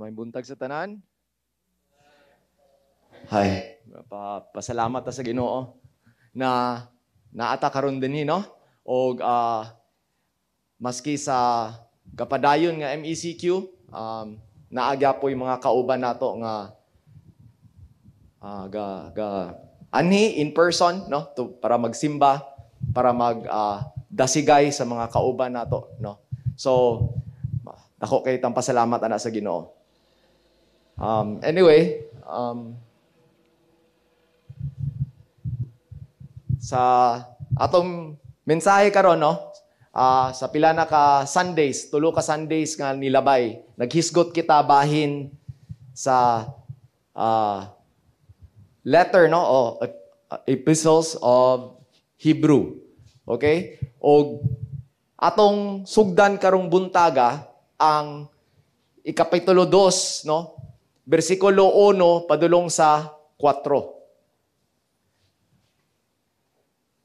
May buntag sa tanan. Hi. Pasalamat ta sa Ginoo na naata karon dinhi, no? Og maski sa kapadayon nga MECQ, naa gyapoy mga kauban nato nga ga ga anhi in person, no, to, para magsimba, para mag dasigay sa mga kauban nato, no. So dako kay tang pasalamat ana sa Ginoo. Anyway, sa atong mensahe karon, no, sa pila na ka Sundays, tulo ka Sundays nga nilabay, naghisgot kita bahin sa letter, no, o epistles of Hebrew. Okay? Og atong sugdan karong buntaga ang ikapitulo 2, no, bersikulo 1 padulong sa 4.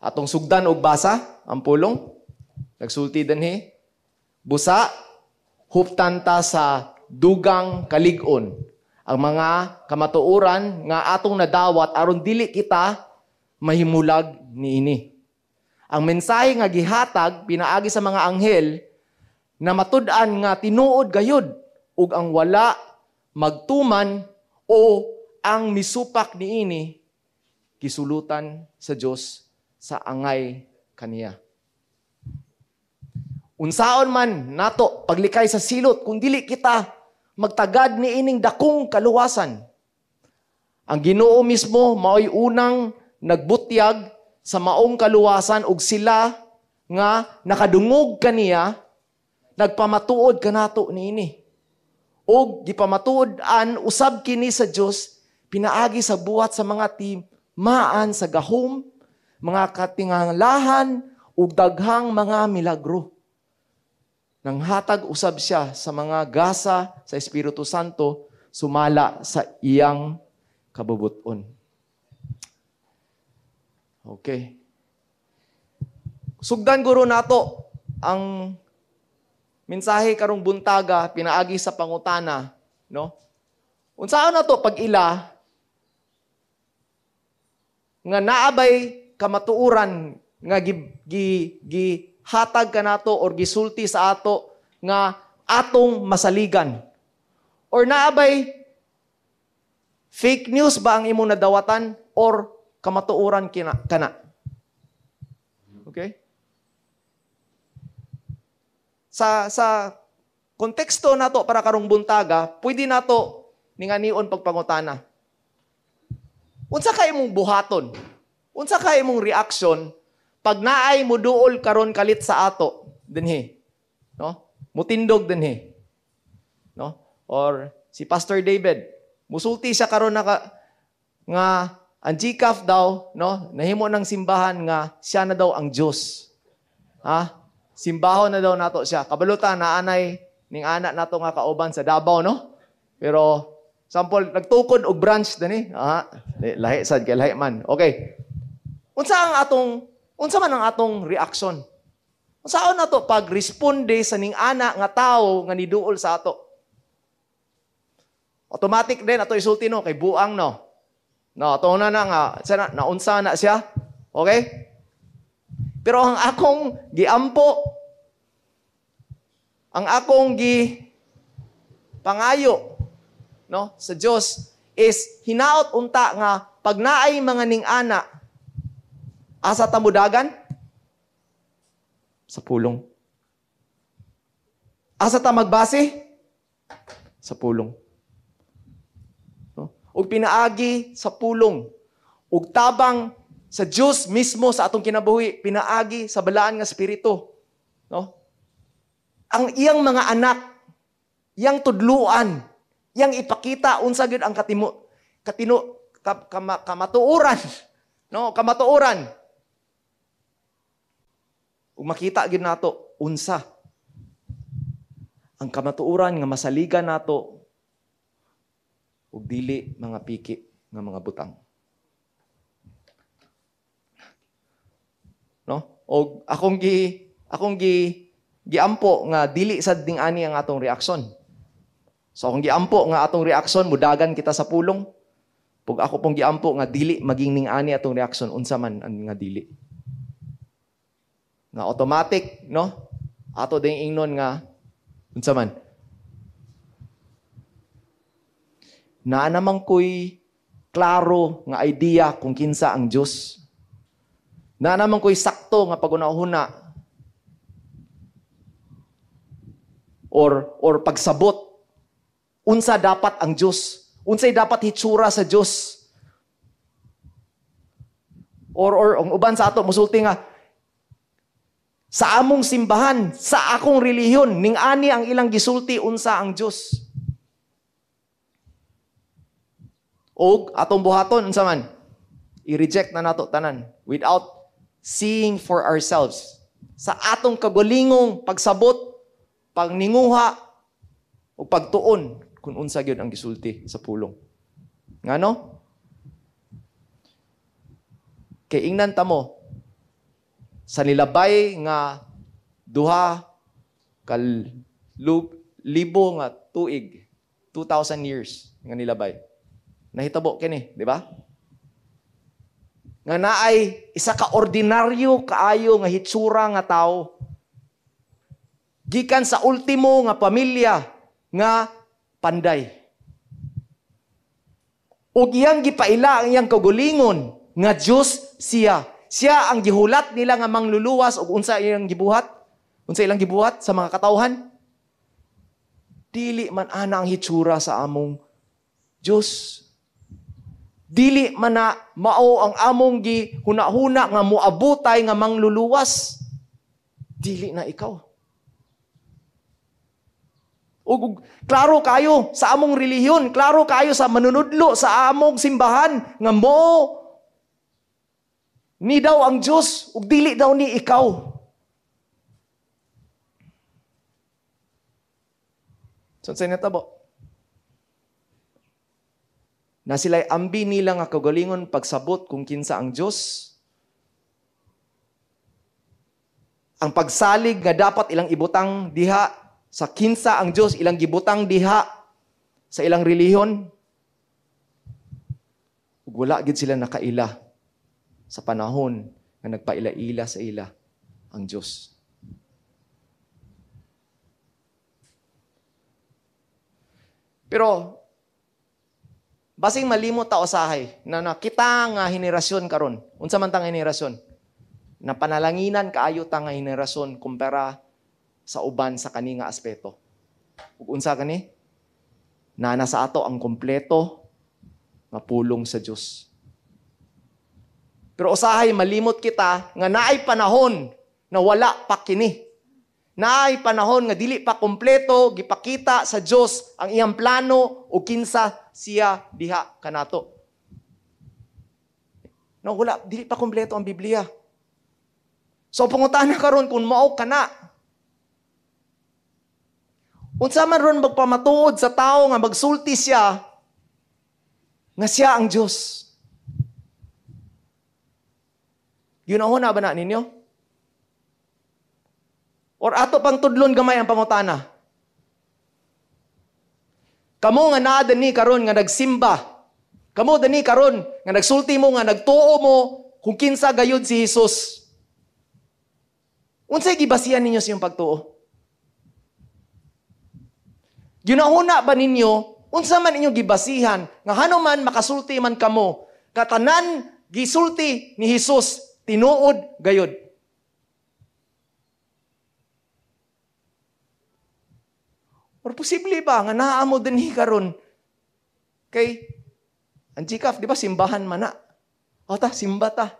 Atong sugdan og basa ang pulong. Nagsulti dinhi, busa huptan ta sa dugang kalig-on ang mga kamatuoran nga atong nadawat aron dili kita mahimulag niini. Ang mensahe nga gihatag pinaagi sa mga anghel na matud-an nga tinuod gayud ug ang wala magtuman o ang misupak niini gisulutan sa Dios sa angay kaniya. Unsaon man nato paglikay sa silot kung dili kita magtagad niining dakong kaluwasan. Ang Ginoo mismo maoy unang nagbutyag sa maong kaluwasan ug sila nga nakadungog kaniya nagpamatuod kanato niini. Og gipamatuod-an usab kini sa Dios pinaagi sa buhat sa mga timaan sa gahom, mga katingalahan ug daghang mga milagro. Nanghatag usab siya sa mga gasa sa Espiritu Santo sumala sa iyang kabubuton. Okay. Sugdan guro nato ang mensahe karong buntaga pinaagi sa pangutana, no? Unsaon nato pag-ila nga naabay kamatuoran nga gihatag kanato or gisulti sa ato nga atong masaligan? Or naabay fake news ba ang imong nadawatan or kamatuoran kana? Okay? Sa konteksto nato para karong buntaga, pwede nato ninganion pagpangutana. Unsa kay imong buhaton? Unsa kay imong reaksyon pag naay muduol karon kalit sa ato dinhi, no? Mutindog dinhi, no? Or si Pastor David, musulti siya karon nga ang GCAF daw, no, nahimo ng simbahan nga siya na daw ang Dios. Ha? Simbahon na daw nato siya. Kabalutan na anay ning ana nato nga kauban sa Davao, no? Pero sample nagtukod og branch dinhi. Ah, lahi sad kay lahi man. Okay. Unsa man ang atong reaksyon? Unsaon nato pag-responde sa ning ana nga tawo nga niduol sa ato? Automatic din ato isulti, no, kay buang, no. No, ato na na nga sana naunsa na siya. Okay? Pero ang akong giampo, ang akong gi pangayo, no, sa Dios is hinaot unta nga pag naay mga ning ana, asa tamudagan? Sa pulong. Asa ta magbase? Sa pulong. No? Ug pinaagi sa pulong. Ug tabang sa Dios mismo sa atong kinabuhi, pinaagi sa balaan nga espiritu. No? Ang iyang mga anak, iyang tudluan, iyang ipakita unsa gyud ang katimo katino kamatuoran, no, kamatuoran. Ug makita gyud nato unsa ang kamatuoran nga masaligan nato ug dili mga piki nga mga butang. No? Og akong gi giampo nga dili sad ding ani ang atong reaksyon. So akong giampo nga atong reaksyon, mudagan kita sa pulong. Pug ako pong giampo nga dili maging ning ani atong reaksyon, unsa man ang nga dili. Nga automatic, no? Ato ding ingnon nga unsa man. Naa naman ko'y klaro nga idea kung kinsa ang Dios. Naa naman ko'y sakto nga pagunahuna or pagsabot unsa dapat ang Dios, unsay dapat hitsura sa Dios. Or ang uban sa ato musulti nga sa among simbahan, sa akong relihiyon, ning ani ang ilang gisulti unsa ang Dios. Og atong buhaton unsa man, i-reject na nato tanan without seeing for ourselves. Sa atong kagulingong pagsabot, pagninguha o pagtuon kung unsa gyud ang gisulti sa pulong. Ngano? Kay ingnan ta mo sa nilabay nga 2,000 nga tuig, 2,000 years nga nilabay. Nahitabo kini, di ba? Nga naay isa ka ordinaryo kaayo nga hitsura nga tawo. Gikan sa ultimo nga pamilya nga panday. Ug iyang gipaila ang iyang kaugalingon nga Dios siya. Siya ang gihulat nila nga mangluluwas ug unsa iyang gibuhat? Unsa ilang gibuhat sa mga katawhan? Dili man ana ang hitsura sa among Dios. Dili man na mao ang among gihuna-huna nga moabutay nga mangluluwas. Dili na ikaw. Ug klaro kayo sa among relihiyon, klaro kayo sa manunudlo sa among simbahan nga mo ni daw ang Dios ug dili daw ni ikaw. So unsay natabo? Na sila'y ambi nila nga kagalingon pagsabot kung kinsa ang Dios. Ang pagsalig nga dapat ilang ibutang diha sa kinsa ang Dios, ilang gibutang diha sa ilang relihiyon. Ug wala gid sila nakaila sa panahon nga nagpaila-ila sa ila ang Dios. Pero basing malimot ta usahay na nakita nga henerasyon karon. Unsa man ta nga henerasyon? Na panalanginan kaayo ta nga henerasyon kumpara sa uban sa kani nga aspeto. Ug unsa kani? Naa na sa ato ang kompleto nga pulong sa Dios. Pero usahay malimot kita nga naay panahon na wala pa kini. Naay panahon nga dili pa kompleto gipakita sa Dios ang iyang plano o kinsa siya diha kanato. No, wala, dili pa kompleto ang Biblia. So pangutana karon kung mao kana. Unsa man ron magpamatuod sa tawo nga magsulti siya nga siya ang Dios? Yunahon na ba na ninyo? Or ato pang tudlon gamay ang pangutana? Kamo nga naa dani karon nga nagsimba. Kamo dani karon nga nagsulti mo nga nagtuo mo kung kinsa gayud si Hesus. Unsay gibasihan ninyo sa iyong pagtuo? Ginahuna ba ninyo unsa man inyong gibasihan nga hanuman makasulti man kamo katanan gisulti ni Hesus tinuod gayud? Or posible ba nga naa mo dinhi karon kay ang GCAF, di ba simbahan man na? O ta, simba ta.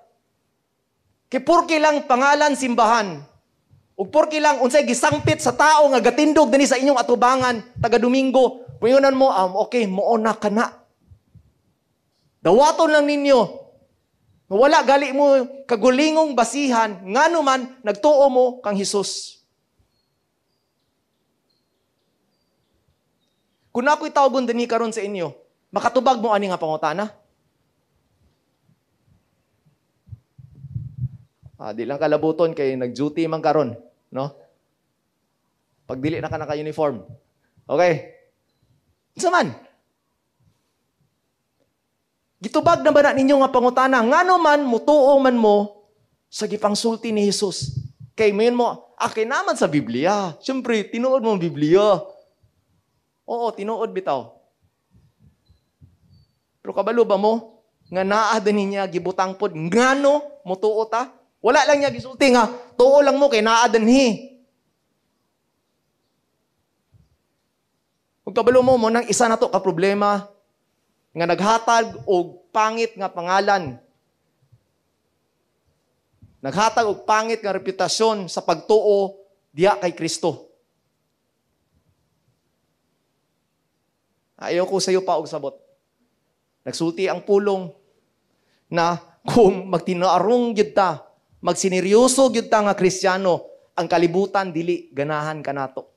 Kay porke lang pangalan simbahan ug porke lang unsay gisangpit sa tao nga gatindog dinhi sa inyong atubangan taga Domingo, puyunan mo, okay, muo na kana. Dawaton lang ninyo. Wala gali mo kagulingong basihan ngano man nagtuo mo kang Hesus. Kung ako'y tawagon dinhi karon sa inyo, makatubag mo ani nga pangutana? Di lang kalabuton kay nag-duty man karon, no? Pag dili na ka naka-uniform. Okay. Unsa man? Gitubag na ba na ninyo nga pangutana? Ngano man, mutuo man mo sa gipangsulti ni Jesus? Kay mayon mo, kay naman sa Biblia. Siyempre, tinuod mo ang Biblia. Oo, tinuod bitaw. Pero kabalo ba mo? Nga naa din niya gibutang pod ngano mutuo ta? Wala lang niya gisulti nga tuo lang mo kay naa dinhi. Ug kabalo mo nang isa na to ka problema nga naghatag og pangit nga pangalan. Naghatag og pangit nga reputasyon sa pagtuo diha kay Kristo. Ayaw ko sa iyo pa og sabot. Nagsulti ang pulong na kung magtinaarong gyud ta, magsineryoso gyud ta nga Kristiyano, ang kalibutan dili ganahan kanato.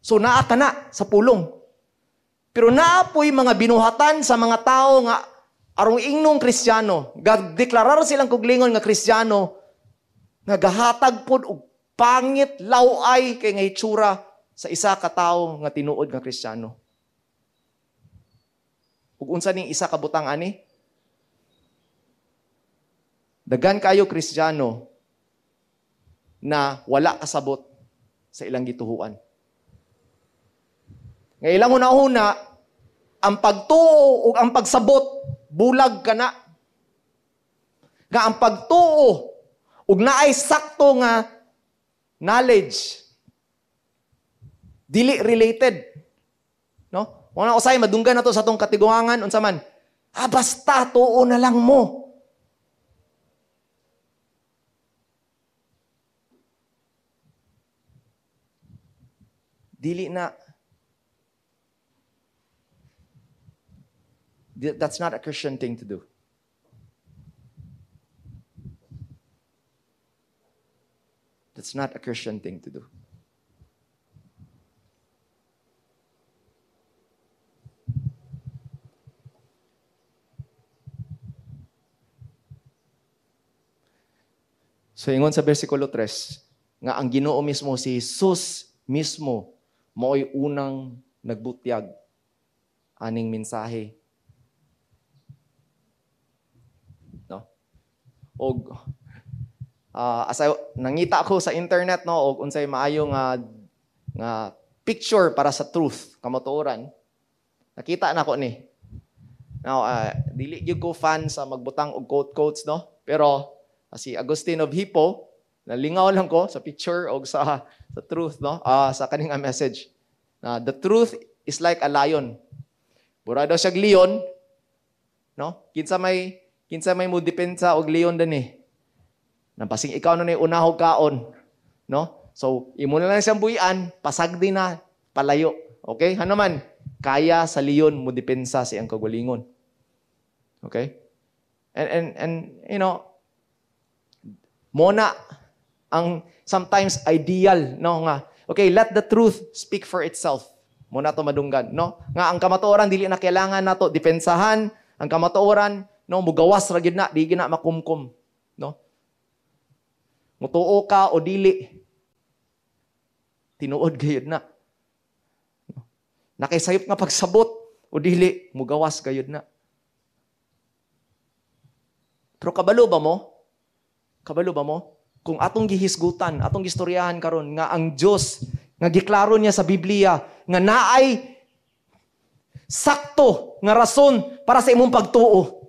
So naa ka na sa pulong. Pero naa po'y mga binuhatan sa mga tao nga arong ingnong Kristiyano, gadeklarar silang kuglingon nga Kristiyano, nga gahatag pod og pangit laway kay nga hitsura sa isa ka tawo nga tinuod nga Kristiyano. Ug unsa ning isa ka butang ani? Daghan kayo Kristiyano na wala kasabot sa ilang gituhuan. Nga ilang una-una, ang pagtuo ug ang pagsabot, bulag ka na. Nga ang pagtuo ug naay sakto nga knowledge, dili related. No? Wala usay madunggan na to sa atong katiguangan unsa man. Basta tuo na lang mo. Dili na. That's not a Christian thing to do. That's not a Christian thing to do. So ingon sa versikulo 3, nga ang Ginoo mismo, si Jesus mismo, mao'y unang nagbutyag aning mensahe. No? Og asa nangita ako sa internet, no, og unsay maayo nga picture para sa truth, kamatuoran. Nakita nako ni. Now, dili gyud ko fan sa magbutang og quotes, no? Pero si Augustine of Hippo, nalingaw lang ko sa picture og sa truth, no? Sa kaning message. The truth is like a lion. Bura daw siyag leon, no? Kinsa may mo depensa og leon dani. Napasing ikaw na unahog kaon, no? So imo na lang siyang buhian, pasagdi na palayo. Okay? Ano man, kaya sa leon mo depensa siyang kagalingon. Okay? And you know, mona ang sometimes ideal, no, nga okay, let the truth speak for itself. Muna to madunggan, no? Nga ang kamatuoran dili na kailangan nato depensahan, ang kamatuoran, no, mugawas ra gyud na, di gyud na makumkum, no? Mutuo ka o dili, tinuod gayud na. No? Nakaysayop nga pagsabot o dili, mugawas gayud na. Pero kabalo ba mo? Kabalo ba mo? Kung atong gihisgutan, atong gistoryahan karon nga ang Dios nga giklaro niya sa Biblia nga naay sakto nga rason para sa imong pagtuo.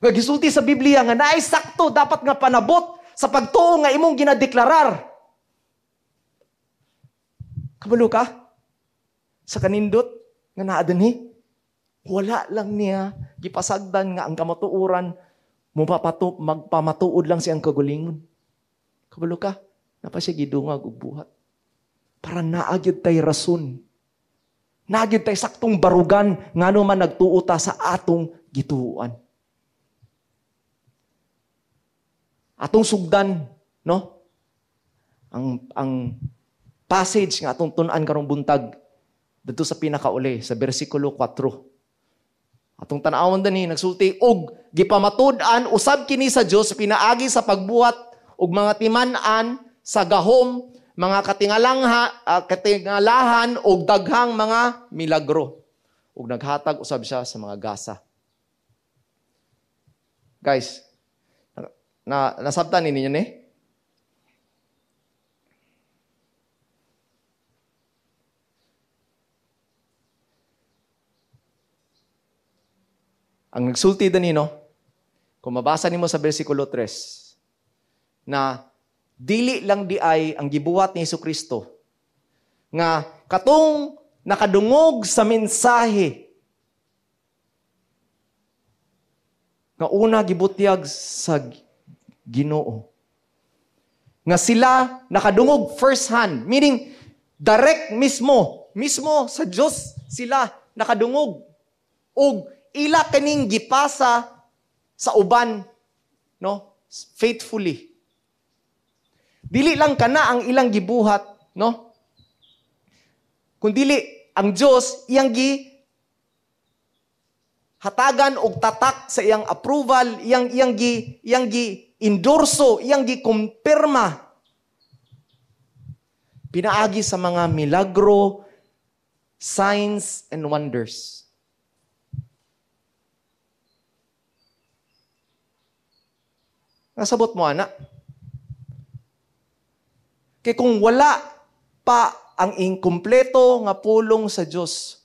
Nga gisulti sa Biblia nga naay sakto dapat nga panabot sa pagtuo nga imong ginadeklarar. Kabalo ka? Sa kanindot nga naa dinhi, wala lang niya gipasagdan nga ang kamatuoran magpamatuod lang siyang kagalingon. Kabalo ka? Napa siya gidungag og buhat. Para naa gyud tay rason. Naa gyud tay saktong barugan ngano man nagtuo ta sa atong gituoan. Atong sugdan, no? Ang passage nga atong tun-an karong buntag didto sa pinakauli sa bersikulo 4. Atong tan-awon dinhi nagsulti og gipamatud-an usab kini sa Dios pinaagi sa pagbuhat og mga timan-an sa gahom, mga katingalahan og daghang mga milagro. Ug naghatag usab siya sa mga gasa. Guys, nasabtan ninyo ni? Ang nagsulti danino, kung mabasa nimo sa versikulo 3, na dili lang di ay ang gibuhat ni Hesukristo nga katong nakadungog sa mensahe nga una gibutyag sa Ginoo, nga sila nakadungog first hand, meaning direct mismo sa Dios sila nakadungog og ila kaning gipasa sa uban, no, faithfully. Dili lang kana ang ilang gibuhat, no? Kun dili ang Dios iyang gi hatagan og tatak sa iyang approval, iyang gi endorso, iyang gi kumpirma pinaagi sa mga milagro, signs and wonders. Nasabot mo, ana? Kay kung wala pa ang inkumpleto nga pulong sa Dios,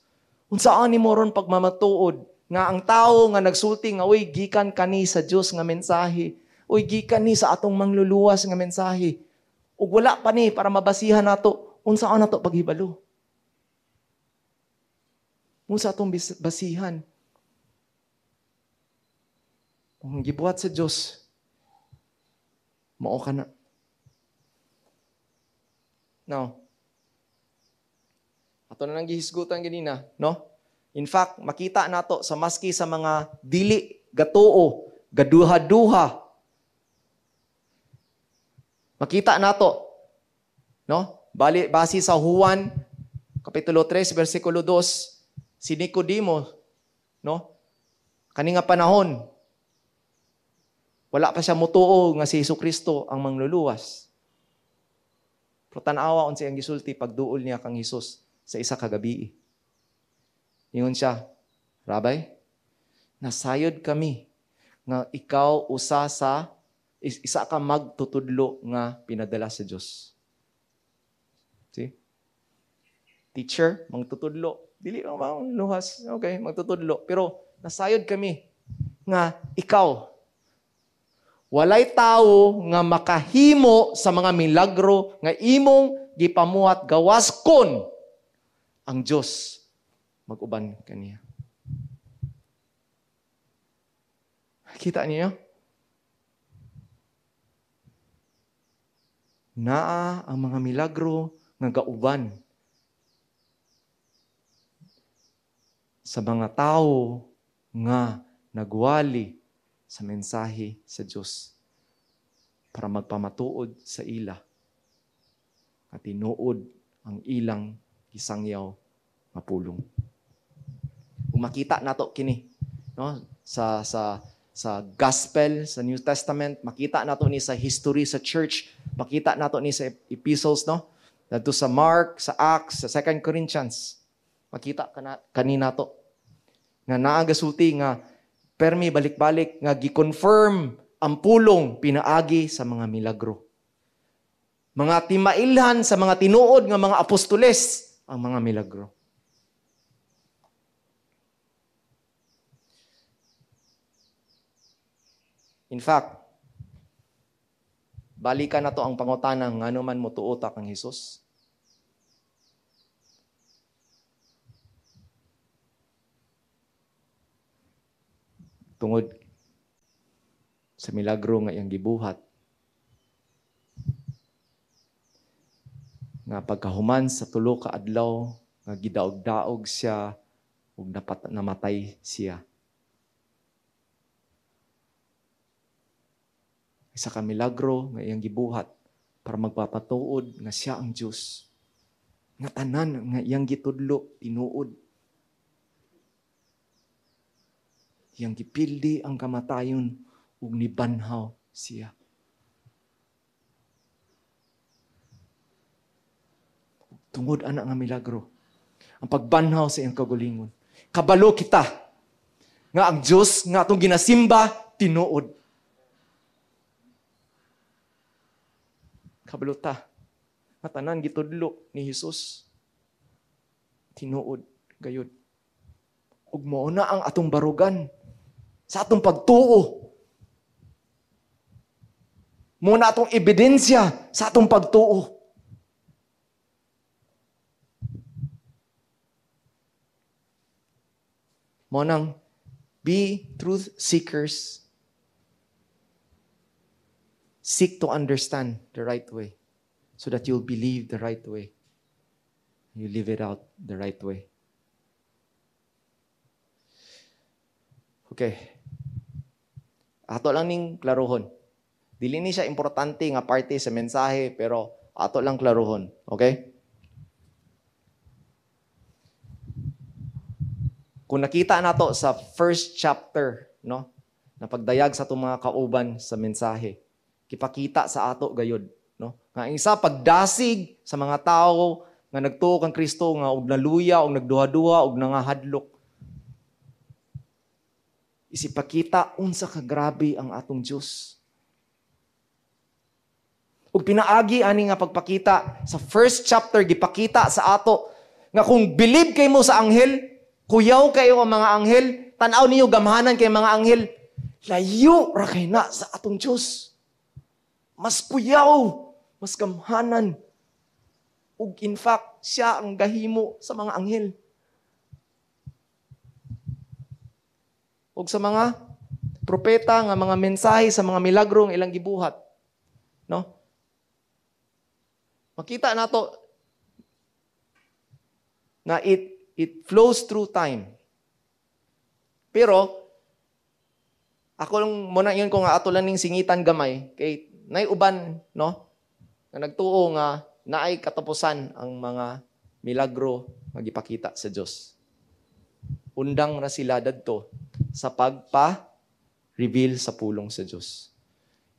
unsaan nimo ron pagmamatuod nga ang tawo nga nagsulti nga uy gikan kani sa Dios nga mensahe, uy gikan ni sa atong mangluluwas nga mensahe, ug wala pa ni para mabasihan nato, unsaan nato paghibalo? Unsa atong basihan? Ang gibuhat sa Dios, mao ka na. Now, ato na lang gihisgutan ganina, no? In fact, makita nato sa maski sa mga dili gatuo, gaduha-duha. Makita nato, no? Bali base sa Juan kapitulo 3 bersikulo 2, si Nicodemo, no? Kani nga panahon, wala pa siya mutuo nga si Hesukristo ang mangluluwas. Pero tan-awa unsa iyang gisulti pagduol niya kang Hesus sa isa ka gabi. Ingon siya, "Rabbi, nasayod kami nga ikaw usa sa isa ka magtutudlo nga pinadala sa Dios." See? Teacher, magtutudlo. Dili ba luhas? Okay, magtutudlo. Pero nasayod kami nga ikaw walay tawo nga makahimo sa mga milagro nga imong gipamuhat gawas kon ang Dios mag-uban kaniya. Kita niyo? Naa ang mga milagro nga gauban sa mga tawo nga nagwali sa mensahe sa Dios para magpamatuod sa ila at tinuod ang ilang gisangyaw nga pulong. Kung makita nato kini, no, sa gospel, sa New Testament, makita nato ni sa history sa church, makita nato ni sa epistles, no, dadto sa Mark, sa Acts, sa 2 Corinthians, makita kanina to nga naa gasulti nga permi balik-balik nga gi-confirm ang pulong pinaagi sa mga milagro. Mga timailhan sa mga tinuod nga mga apostoles ang mga milagro. In fact, balikan na to ang pangutana ngano man motuo ta kang Hesus. Tungod sa milagro nga iyang gibuhat, nga pagkahuman sa tulo ka adlaw nga gidaog-daog siya ug namatay siya. Isa ka milagro nga iyang gibuhat para magpapatuod nga siya ang Dios. Nga tanan nga iyang gitudlo tinuod. Iyang gipildi ang kamatayon ug nibanhaw siya. Tungod ana nga milagro, ang pagbanhaw sa iyang kaugalingon, kabalo kita nga ang Dios nga atong ginasimba tinuod. Kabalo ta nga tanan gitudlo ni Hesus tinuod gayud. Ug mao na ang atong barugan sa atong pagtuo. Mao na atong ebidensya sa atong pagtuo. Mao nang be truth seekers. Seek to understand the right way so that you'll believe the right way. You live it out the right way. Okay. Ato lang ning klarohon. Dili ni siya importante nga parte sa mensahe, pero ato lang klarohon. Okay? Kung nakita nato sa first chapter, no, na pagdayag sa atong mga kauban sa mensahe, kipakita sa ato gayod, no? Nga ang isa pagdasig sa mga tawo nga nagtuo kang Kristo nga og naluya og nagduha-duha og nangahadlok. Isipakita unsa ka grabe ang atong Dios. Ug pinaagi ani nga pagpakita sa first chapter, gipakita sa ato nga kung believe kay mo sa anghel, kuyaw kayo ang mga anghel, tan-aw niyo gamhanan kay mga anghel, layo ra kay na sa atong Dios. Mas kuyaw, mas gamhanan. Ug in fact, siya ang gahimo sa mga anghel. Ug sa mga propeta nga mga mensahe sa mga milagro nga ilang gibuhat, no? Makita nato na it flows through time. Pero ako lang muna yun ko nga ato lang ning singitan gamay kay nay uban, no, nga nagtuo nga naay katapusan ang mga milagro nga gipakita sa Dios. Undang ra sila dadto sa pagpa-reveal sa pulong sa Dios.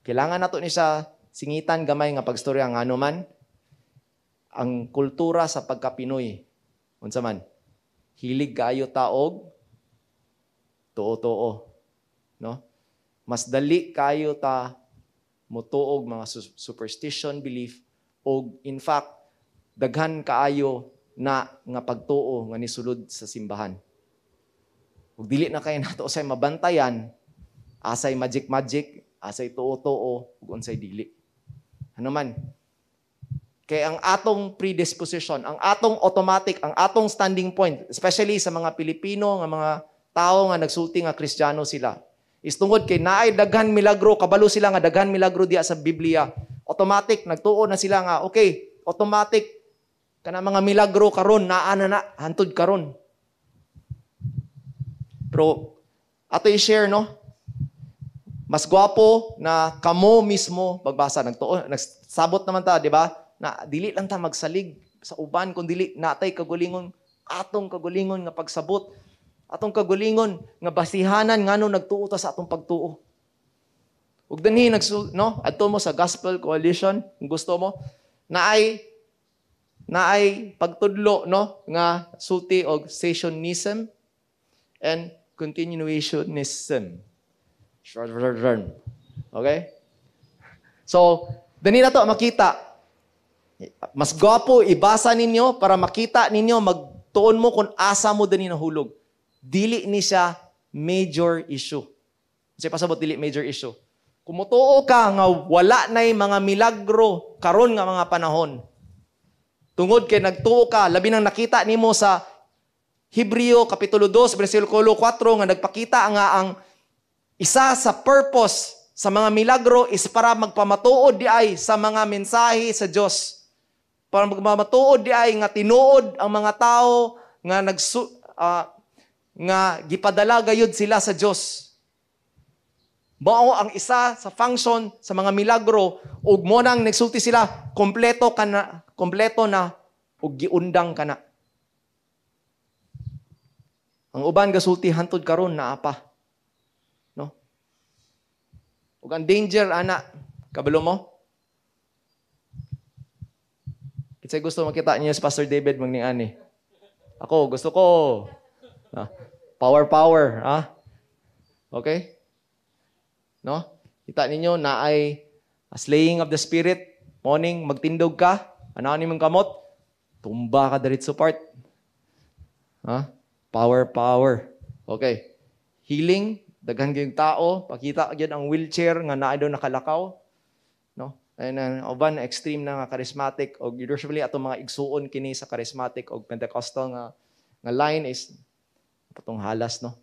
Kailangan nato ni sa singitan gamay nga pagstorya ngano man ang kultura sa pagka-Pinoy. Unsa man? Hilig kaayo taog tuo-tuo, no? Mas dali kayo ta motuog mga superstition belief og in fact daghan kaayo na nga pagtuo nga nisulod sa simbahan. Ug dili na kay nato usay mabantayan asay magic magic, asay tuo-tuo ug unsay dili. Ano man? Kay ang atong predisposition, ang atong automatic, ang atong standing point, especially sa mga Pilipino, nga mga tao nga nagsulti nga Kristiyano sila, is tungod kay naay daghan milagro, kabalo sila nga daghan milagro diya sa Biblia. Automatic nagtuo na sila nga okay, automatic kana mga milagro karon naa na na hantud karon. Pero ato i-share, no? Mas gwapo na kamo mismo pagbasa nagtuo, nagsabot naman ta, di ba? Na dili lang ta magsalig sa uban kun dili natay kagulingon, atong kagulingon nga pagsabot, atong kagulingon nga basihanan ngano nagtuo ta sa atong pagtuo. Ug dinhi no, adto mo sa Gospel Coalition kung gusto mo, naay pagtudlo, no, nga sulti og sessionism and continuationism. Okay? So, dinhi na to makita. Mas gwapo ibasa ninyo para makita ninyo magtuon mo kung asa mo dinhi nahulog. Dili ni siya major issue. Kasi pasabot dili major issue. Kung mutuo ka nga wala na'y mga milagro karon nga mga panahon, tungod kay nagtuo ka, labi nang nakita nimo sa Hebreo Kapitulo 2, versikulo 4 nga nagpakita nga ang isa sa purpose sa mga milagro is para magpamatuod di ay sa mga mensahe sa Dios. Para magpamatuod di ay nga tinuod ang mga tao nga nga gipadala gayud sila sa Dios. Mao ang isa sa function sa mga milagro ug mo nang nagsulti sila kompleto kana, kompleto na ug giundang kana. Ang uban gasulti hantud karon naa pa. No? Ug ang danger ana, kabalo mo? Kinsay gusto makita niyo si Pastor David magniani? Ako, gusto ko. Ah, power, power. Ah? Okay? No? Kita ninyo na ay slaying of the spirit. Morning, magtindog ka. Ano ni mong kamot? Tumba ka diretso part. Ha? Power, power. Okay. Healing, daghan gyud tao, pakita gyud ang wheelchair nga naa daw nakalakaw. No? And uban extreme na nga charismatic og usually atong mga igsuon kini sa charismatic og Pentecostal nga line is patong halas, no.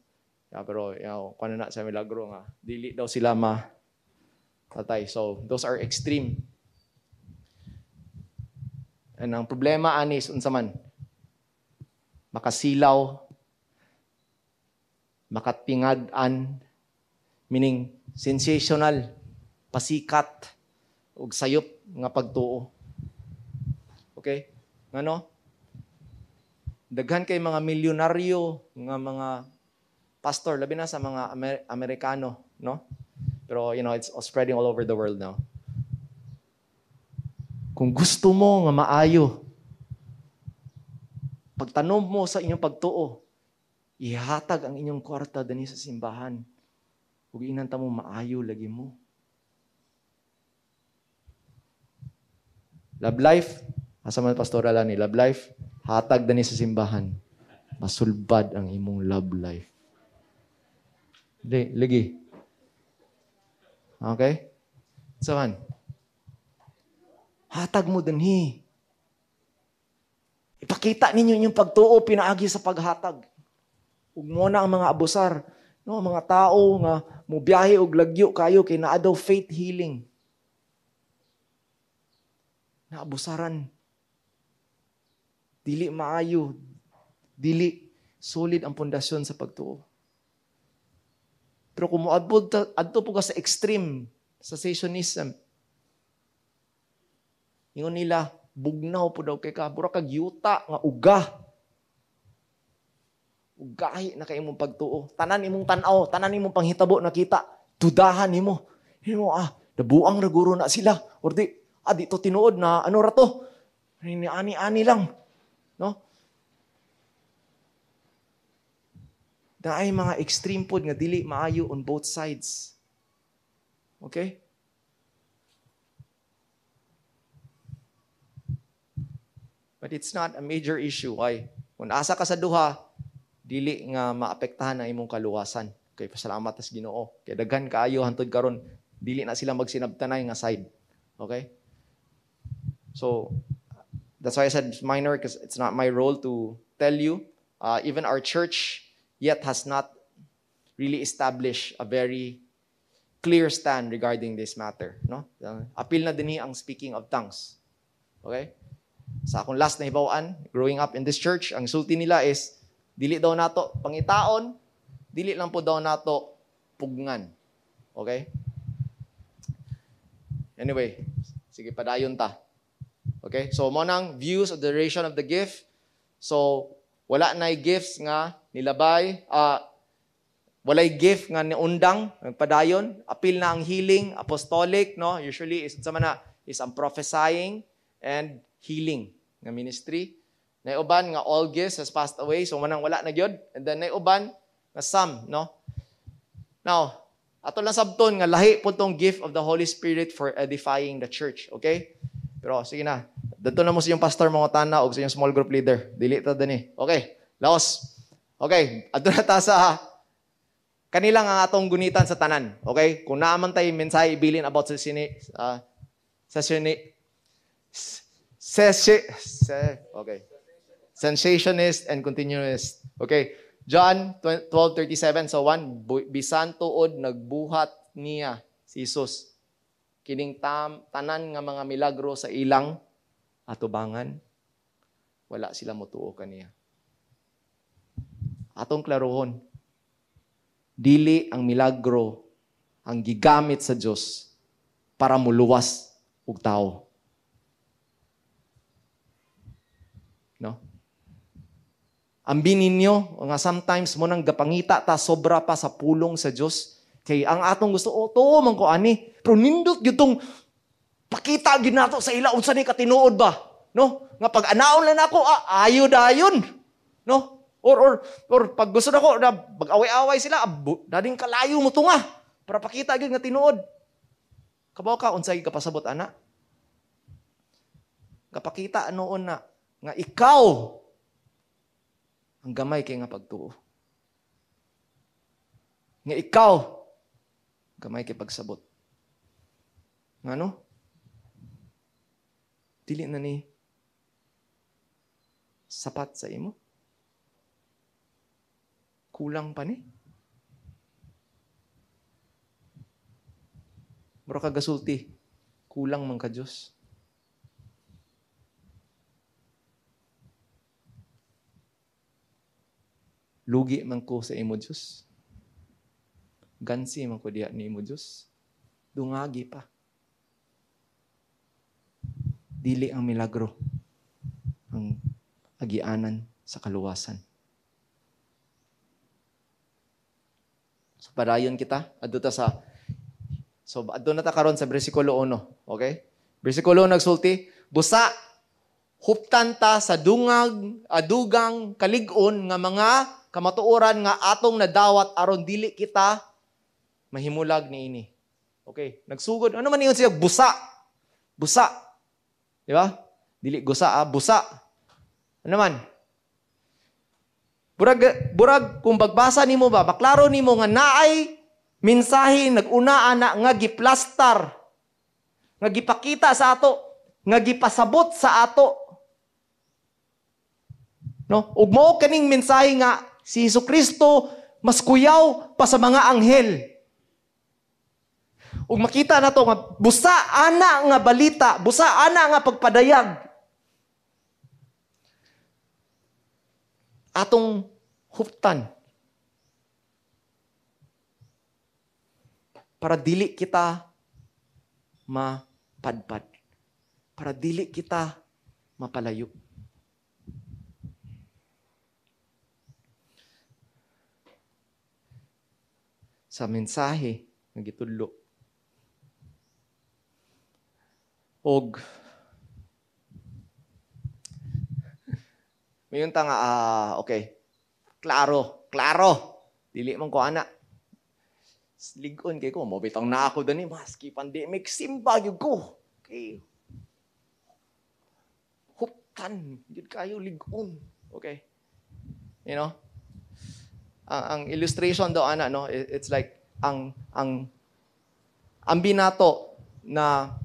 Yeah, pero kuno na sa milagro nga dili daw sila ma patay. So those are extreme. And ang problema ani is unsa man? Makasilaw, makatingad-an, meaning sensational, pasikat, ug sayop nga pagtuo. Okay? Ngano? Daghan kay mga milyonaryo nga mga pastor, labi na sa mga Amerikano, no? Pero it's spreading all over the world now. Kung gusto mo nga maayo, pagtanom mo sa inyong pagtuo, ihatag ang inyong kwarta dani sa simbahan. Ug inanta mo maayo lagi mo. Love life, asa man pastoral ani, love life, hatag dani sa simbahan. Masulbad ang imong love life. Di, lagi. Okay? Saan? Hatag mo dinhi. Ipakita ninyo inyong pagtuo pinaagi sa paghatag. Ug mo na ang mga abusar, no, mga tao nga mubiyahe og lagyo kayo kay naa daw faith healing. Naabusaran. Dili maayo, dili solid ang pundasyon sa pagtuo. Pero kung moadto adto po ka sa extreme, sa cessationism, ingon nila, bugnaw po daw kay ka, bura kag yuta nga uga. Ugahi na kay imong pagtuo. Tanan imong tan-aw, tanan imong panghitabo nakita, dudahan nimo. Himo nabuang ra guro na sila. Or di, dito tinuod na ano ra to? Ani-ani lang. No? Daay mga extreme pod nga dili maayo on both sides. Okay? But it's not a major issue. Why? Kung asa ka sa duha, dili nga maapektahan ang imong kaluwasan. Okay, pasalamat sa Ginoo. Kay daghan kaayo hantod karon, dili na sila magsinabtanay nga side. Okay? So, that's why I said it's minor, because it's not my role to tell you. Even our church yet has not really established a very clear stand regarding this matter. No? Apil na dinhi ang speaking of tongues. Okay? Sa akong last na hibaw-an, growing up in this church, ang sulti nila is, dili daw nato pangitaon, dili lang po daw nato pugngan. Okay? Anyway, sige, padayon ta. Okay? So, mo nang views of the duration of the gift. So, wala na'y gifts nga nilabay, walay gift nga niundang, nagpadayon. Apil na ang healing, apostolic, no? Usually, is, sama na, is ang prophesying and healing nga ministry. Naiuban nga all gifts has passed away, so manang wala na gyud. And then naiuban nga some, no? Now, ato lang sabton nga lahi po tong gift of the Holy Spirit for edifying the church, okay? Pero sige na, dadto na mo sa iyong pastor mga tana o sa iyong small group leader. Dili ta dani. Okay, laos. Okay, adto na ta sa kanilang ang atong gunitan sa tanan. Okay? Kung naa man tay mensahe ibilin about sa sini sa sini okay. Sensationist and continuist. Okay. John 12:37. So 1, bisan tuod nagbuhat niya si Jesus kining tanan nga mga milagro sa ilang atubangan, wala sila motuo kaniya. Atong klarohon, dili ang milagro ang gigamit sa Dios para muluwas og tao. No? Ambi ninyo nga sometimes mo nang gapangita ta sobra pa sa pulong sa Dios. Kay ang atong gusto, oh, tuo man ko ani, pero nindot gyud tong pakita gyud nato sa ila unsa ni katinuod ba. No? Nga pag anaon lang ako, ayo dayon. No? Or pag gusto nako na mag-away-away sila, dading kalayo mo tunga para pakita gyud nga tinuod. Kabaw ka unsay kapasabot ana? Kapakita noon na nga ikaw ang gamay kay nga pagtuo. Nga ikaw gamay kay pagsabot. Ngano? Dili na ni sapat sa imo. Kulang pa ni. Mura ka gasulti, kulang man ka Diyos. Lugi man ko sa imo Diyos. Gansi man ko diha ni imo Diyos. Dungagi pa. Dili ang milagro ang agianan sa kaluwasan. So padayon kita adto ta sa so adto na ta karon sa bersikulo 1, okay? Bersikulo 1 nagsulti, busa huptan ta sa dungag adugang kalig-on nga mga kamatuoran nga atong nadawat aron dili kita mahimulag niini. Okay, nagsugod. Ano man iyon siya? Busa. Busa. Di ba? Dili gusa, busa. Ano man? Burag kung bagbasa nimo ba, maklaro nimo nga naay mensahe nag-una ana nga giplastar, nga gipakita sa ato, nga gipasabot sa ato. No? Ug mao kaning mensahe nga si Hesukristo mas kuyaw pa sa mga anghel. Ug makita nato nga busa ana nga balita, busa ana nga pagpadayag. Atong huptan para dili kita mapadpad, para dili kita mapalayo. Sa mensahe nga gitudlo. Og mayon ta nga, okay. Klaro, klaro. Dili man ko ana. Ligon kay ko, mobitang na ako dani, maski pandemic, simba gyud ko. Okay. Huptan gyud kayo ligon. Okay. You know? Ang illustration daw ana, no, it's like ang binato na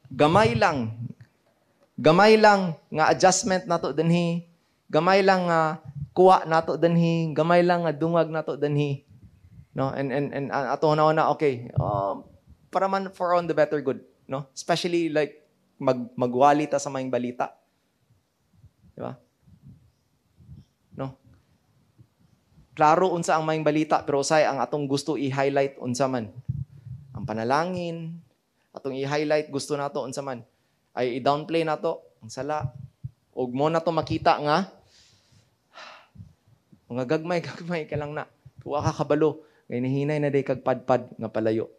gamay lang nga adjustment nato dinhi, gamay lang nga kuha nato dinhi, gamay lang nga dungag nato dinhi, no? And ato na okay, para man for on the better good, no? Especially like magwali ta sa maayong balita, di ba? No? Klaro unsa ang maayong balita, pero usay ang atong gusto i-highlight unsa man ang panalangin, atong i-highlight gusto nato unsa man ay i-downplay nato ang sala. Og mo na to makita nga mga gagmay-gagmay ka lang na. Tuwa ka kabalo, ngay nahinay na day kag padpad nga palayo.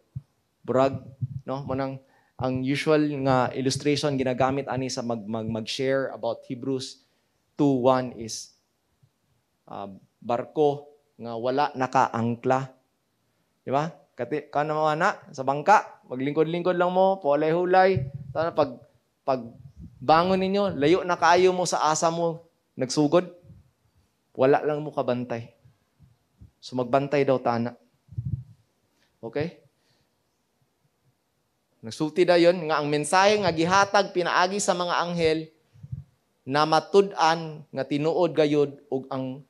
Burag, no? Mo nang ang usual nga illustration ginagamit ani sa mag-share about Hebrews 2:1 is barko nga wala nakaangkla. Di ba? Kati kana mo na sa bangka, maglingkod-lingkod lang mo, pulay-hulay. Tana pag bangon ninyo, layo na kaayo mo sa asa mo nagsugod. Wala lang mo kabantay. So magbantay daw tana. Okay? Nagsulti dayon nga ang mensahe nga gihatag pinaagi sa mga anghel na matud-an nga tinuod gayud ug ang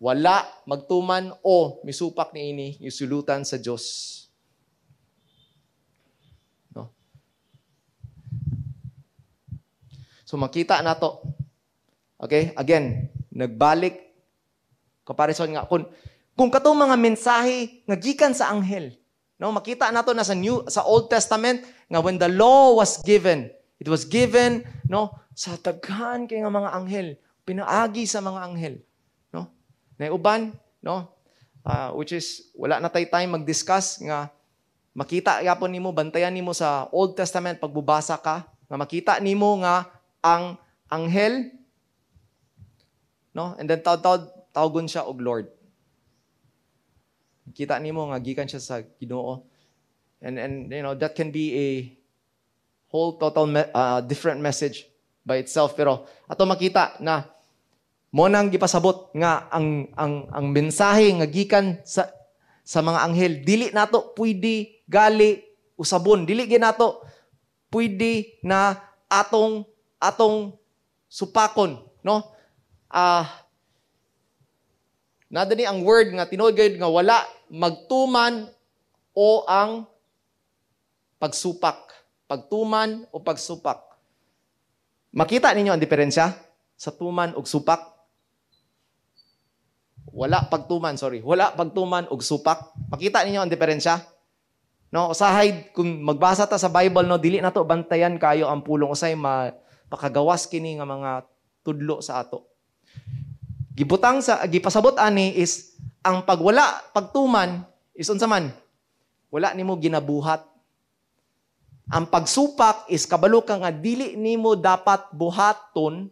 wala magtuman o misupak niini isulutan sa Dios. No? So makita nato. Okay? Again, nagbalik comparison nga kung katong mga mensahe nga gikan sa anghel. No, makita nato na sa sa Old Testament nga when the law was given, it was given, no, sa daghan kay nga mga anghel, pinaagi sa mga anghel, no? Nay uban, no? Which is wala na tay time mag-discuss nga makita gyapon nimo, bantayan nimo sa Old Testament pagbubasa ka, Nga makita nimo nga ang anghel, no? And then tawd-tawd tawgon siya og Lord. Kita nimo nga gikan siya sa Ginoo. And you know that can be a whole total different message by itself, pero ato makita na mo nang gipasabot nga ang mensahe nga gikan sa mga anghel dili nato pwede gali usabon, dili gyud nato pwede na atong supakon, no? Nadani ang word nga tinuod gayud nga wala magtuman o ang pagsupak. Pagtuman o pagsupak. Makita ninyo ang diferensya sa tuman ug supak? Wala pagtuman, sorry. Wala pagtuman ug supak. Makita ninyo ang diferensya? No, usahay kung magbasa ta sa Bible, no, dili nato bantayan kayo ang pulong, usay mapakagawas kini nga mga tudlo sa ato. Gibutang sa gipasabot ani is ang pagwala pagtuman is unsa man? Wala nimo ginabuhat. Ang pagsupak is kabalo ka nga dili nimo dapat buhaton,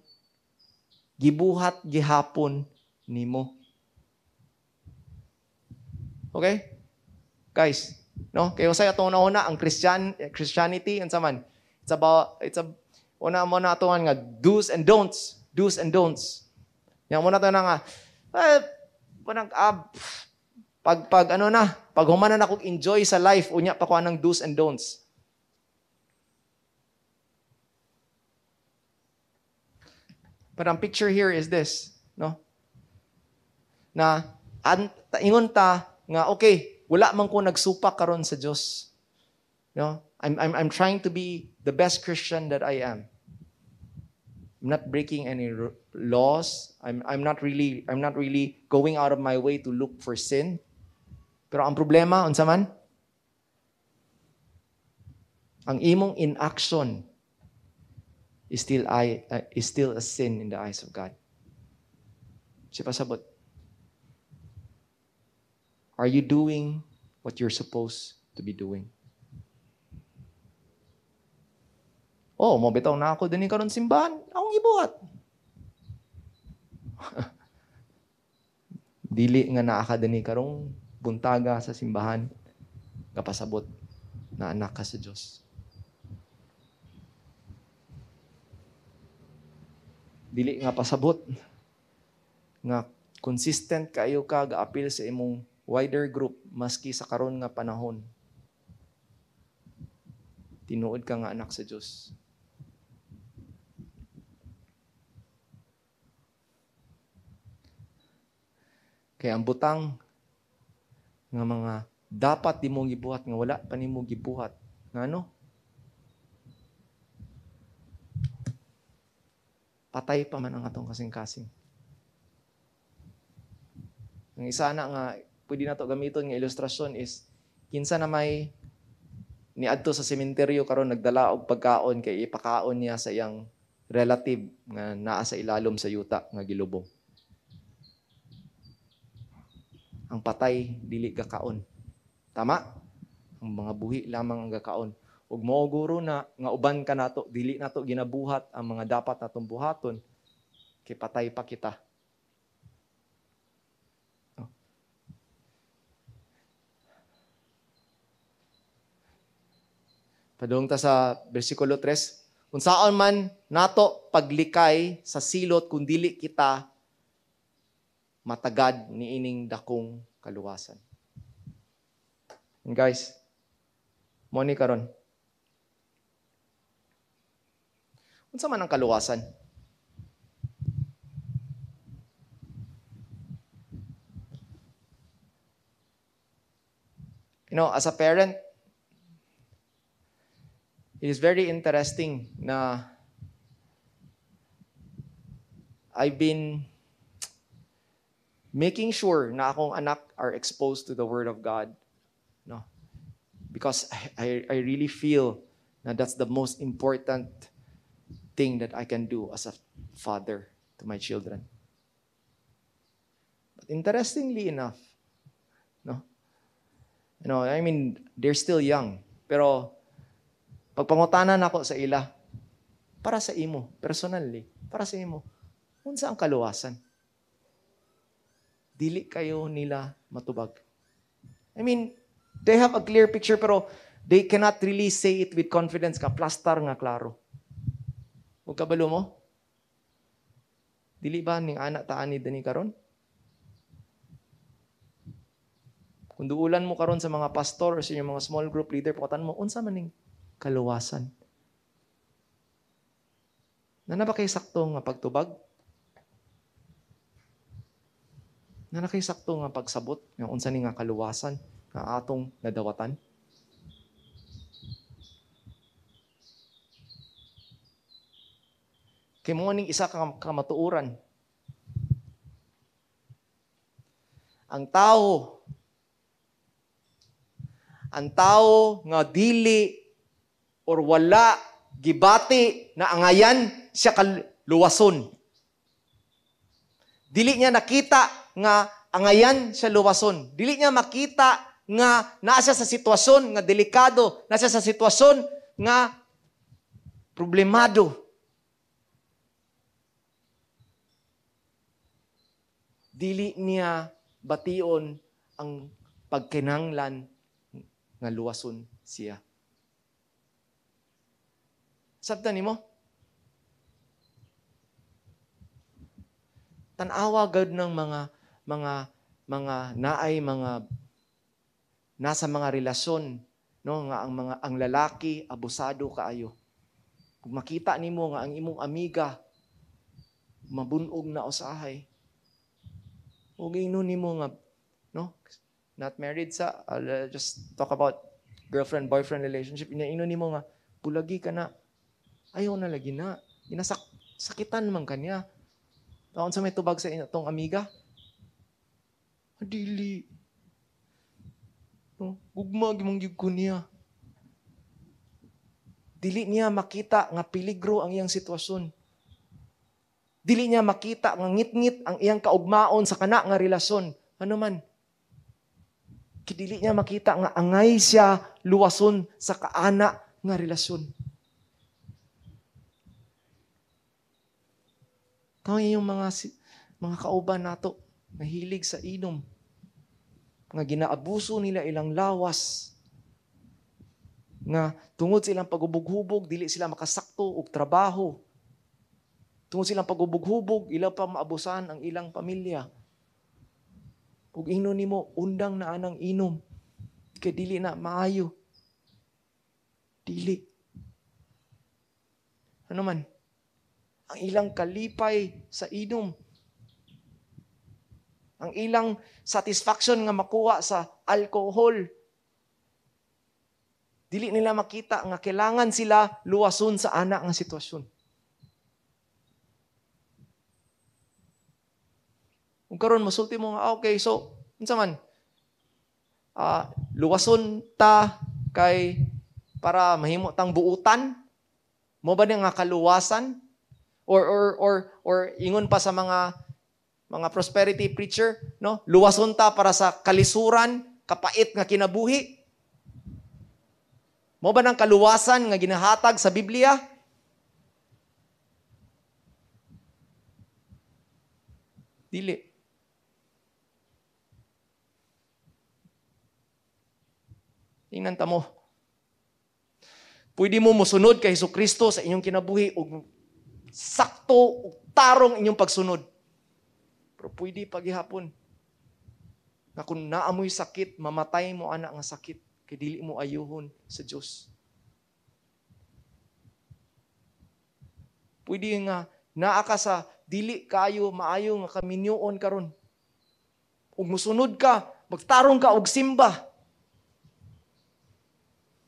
gibuhat gihapon nimo. Okay? Guys, no? Kay usay atong una ang Christianity unsa man? It's about it's a una mo na ato nga do's and don'ts, do's and don'ts. Yang muna to na nga, pag ano na, pag humana na akong enjoy sa life, unya pa ko anang do's and don'ts. But ang picture here is this, no? Na, ingon ta, nga, okay, wala man ko nagsupak karon sa Dios. No? I'm trying to be the best Christian that I am. I'm not breaking any laws. I'm not really going out of my way to look for sin. Pero ang problema unsa man? Ang imong inaction is still a sin in the eyes of God. Siya pasabot. Are you doing what you're supposed to be doing? Oh, mo bitaw na ako dinhi karon simbahan, akong gibuhat. Dili nga naa ka dinhi karong buntaga sa simbahan, kapasabot na anak ka sa Dios. Dili nga pasabot nga consistent kayo ka gaapil sa imong wider group maski sa karon nga panahon. Tinuod ka nga anak sa Dios. Kaya ang butang nga mga dapat di mo gibuhat nga wala pa nimo gibuhat, ngano? Patay pa man ang atong kasing-kasing. Ang isa na nga pwede nato gamiton nga ilustrasyon is kinsa na may niadto sa sementeryo karon nagdala og pagkaon kay ipakaon niya sa iyang relative nga naa sa ilalom sa yuta nga gilubong. Ang patay dili gakaon. Tama? Ang mga buhi lamang ang gakaon. Ug mao guro na nga uban ka nato, dili nato ginabuhat ang mga dapat natong buhaton kay patay pa kita. Oh. Padung ta sa bersikulo 3, unsaon man nato paglikay sa silot kung dili kita matagad niining dakong kaluwasan. And guys, mo ni karon. Unsa man ang kaluwasan? You know, as a parent, it is very interesting na I've been making sure na akong anak are exposed to the Word of God. No? Because I really feel na that's the most important thing that I can do as a father to my children. But interestingly enough, no? You know, I mean, they're still young. Pero pagpangutanan ako sa ila, Para sa imo, personally, para sa imo, unsa ang kaluwasan? Dili kayo nila matubag. I mean, they have a clear picture pero they cannot really say it with confidence ka, plastar nga klaro. Ug kabalo mo? Dili ba ning anak ta ani dani karon? Kung duulan mo karon sa mga pastor or sa inyong mga small group leader, pukatan mo, unsa man ning kaluwasan? Nana ba kay sakto nga pagtubag? Nana kay sakto nga pagsabot nga unsa ni nga kaluwasan nga atong nadawatan? Kay mo ning isa ka kamatuoran. Ang tao nga dili or wala gibati na angayan siya kaluwason. Dili niya nakita nga angayan siya luwason. Dili niya makita nga naa siya sa sitwasyon nga delikado, naa siya sa sitwasyon nga problemado. Dili niya bation ang pagkinahanglan nga luwason siya. Sabta nimo? Tan-awa gud ng mga naay mga nasa mga relasyon, no, nga ang lalaki abusado kaayo. Kung makita nimo nga ang imong amiga mabunog na usahay, ug ingnon nimo nga, no, not married sa, just talk about girlfriend boyfriend relationship, ingnon nimo nga bulagi ka na, ayaw na lagi na, ginasakitan man kanya. Taon sa may tubag sa atong amiga? Dili. No, gugma gimong gyud ko niya. Dili niya makita nga peligro ang iyang sitwasyon. Dili niya makita nga ngit-ngit ang iyang kaugmaon sa kana nga relasyon. Ano man? Dili niya makita nga angay siya luwason sa kaana nga relasyon. Tawag yung mga kauban nato nahilig sa inom, nga ginaabuso nila ilang lawas, nga tungod sa ilang pagubog-hubog dili sila makasakto og trabaho. Tungod sa ilang pagubog-hubog, ila pa maabusan ang ilang pamilya. Ug ingnon nimo, undang na anang inom kay dili na maayo. Dili. Ano man? Ang ilang kalipay sa inom. Ang ilang satisfaction nga makuha sa alcohol. Dili nila makita nga kailangan sila luwason sa ana nga sitwasyon. Kung karon mosulti mo nga, okay, so unsa man? Luwason ta kay para mahimo tang buutan? Mo ba ni nga kaluwasan? Or ingon pa sa mga prosperity preacher, no? Luwason ta para sa kalisuran, kapait nga kinabuhi. Mo ba nang kaluwasan nga ginahatag sa Biblia? Dili. Tingnan ta mo. Pwede mo mosunod kay Hesukristo sa inyong kinabuhi ug sakto ug tarong inyong pagsunod. Pero pwede paghihapon na kung naamoy sakit, mamatay mo ana nga sakit, kay dili mo ayuhon sa Dios. Pwede nga naa ka sa dili kayo maayo nga kaminyoon karon. Ug mosunod ka, magtarong ka og simba.